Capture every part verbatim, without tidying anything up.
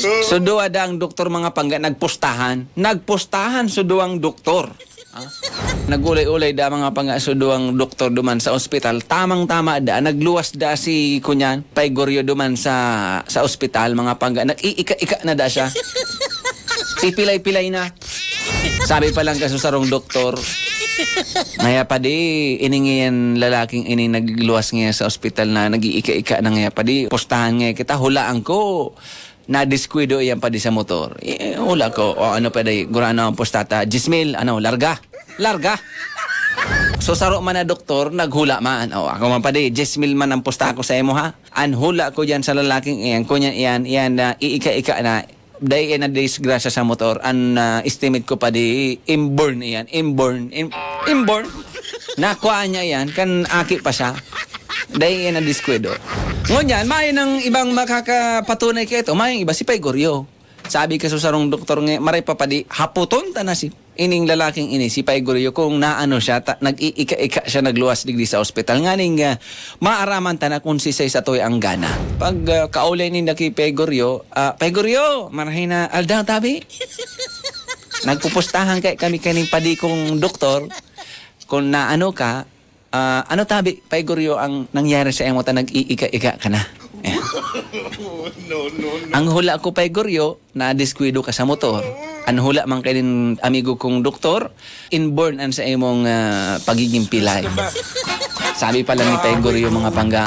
So, duwa da ang doktor, mga pangga, nagpustahan. Nagpustahan so duwang doktor. Ah? Nag-ulay-ulay da, mga pangga, so duwang doktor duman sa ospital. Tamang-tama da. Nagluwas da si, kunyan, Pay Goryo duman sa, sa ospital, mga pangga. Nag-iika-ika na da siya. Pipilay-pilay na. Sabi pa lang kaso sarong doktor, "Ngaya pa di, ining yan lalaking ini nagluwas ngaya sa ospital na nag-iika-ika na ngaya pa di. Pustahan ngaya kita, hulaan ko. Nadiskuido iyan pa di sa motor." Eh, hula ko, "O ano pa di, gurano ang pustata? Diyes mil, ano, larga? Larga!" So, saro man na doktor, naghula man. "O, ako man pa di, diyes mil man ang pusta ko sa imo, ha?" An hula ko diyan sa lalaking iyan, kunyan iyan, iyan na iika-ika na, dai iyan na disgrasya sa motor. An, ah, estimate ko pa di, inborn iyan, inborn, in-, inborn. Nakuha niya iyan, kan aki pa siya. Dai iyan na diskuido. Ngunyan, mayo nang ibang makakapatunay kaito, mayong iba, si Pay Goryo. Sabi ka sa sarong doktor nga, "Maray pa pa di, hapoton ta na si ining lalaking ini, si Pay Goryo, kung naano siya, ta, nag-iika-ika siya, nagluwas digdi sa ospital. Nganing, ah, maaraman ta na kung sisay satoy ang gana." Pag, ah, kaulay ninda ki Pay Goryo, ah, "Pay Goryo, marahay na aldaw, tabi." Nagpupustahan kay kami kaning padi kong doktor, kung naano ka, ah, ano tabi, Pay Goryo, ang nangyari sa imo ta nag-iika-ika ka na? Ayan. No, no, no. Ang hula ko, Pay Goryo, nadiskuido ka sa motor. Ang hula man kay nin amigo kong doktor, inborn an sa imong, ah, pagiging pilay. Sabi pala ni Pay Goryo, mga pangga,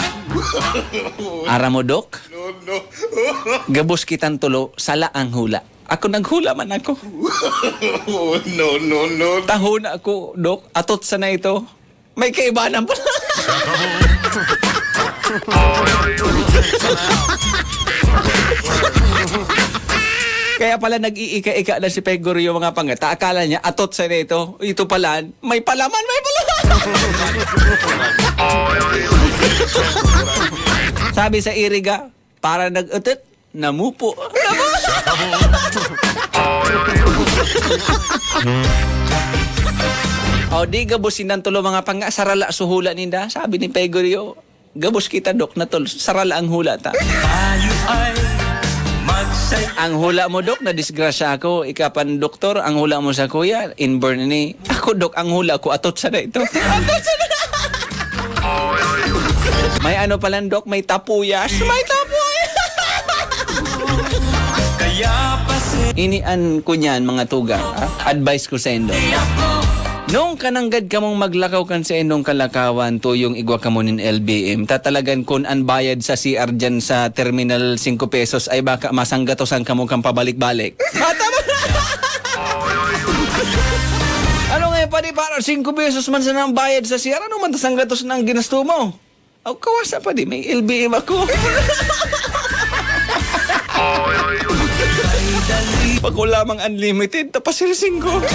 "Aram mo, Dok? No, no. Gabos kitang tulo, sala ang hula." Ako, naghula man ako. No, no, no. "Tahona ako, Dok. Atot sana ito." May kaibanan pala. Kaya pala nag-iika-ika na si Pay Goryo, mga pangga. Ta, akala niya, atot sana ito. Ito pala, may palaman, may palaman. Sabi sa iriga, "Para nag-utot, namupo." O, di gabos sindang tulo, mga pangga, sarala so hula ninda. Sabi ni Pay Goryo, "Gabos kita, Dok, na tol, sarala ang hula ta." Tayo ay magsaya. Ang hula mo, Dok, na disgrasya ako. Ika pan doktor, ang hula mo sa kuya, inborn ini. Ako, Dok, ang hula ko, atot sana ito. Atot sana. May ano pala, Dok, may tapuyas. May tapuyas. Kaya pa si Ini an kunyan, mga tugang, ah, advice ko sa indo. Nung kananggad kamong maglakaw kan sa indong kalakawan, tuyong igwa kamo nin L B M, tatalagan kun an bayad sa C R dyan sa Terminal singko pesos ay baka masanggatosan kamo kan pabalik-balik. Ah, tama. Ano nga yung padi, para singko pesos man sana ang bayad sa C R, ano man ta sanggatos na ang ginasto mo? Aw, kawasa pa di, may L B M ako. Pag wala mang unlimited, tapasirsing ko.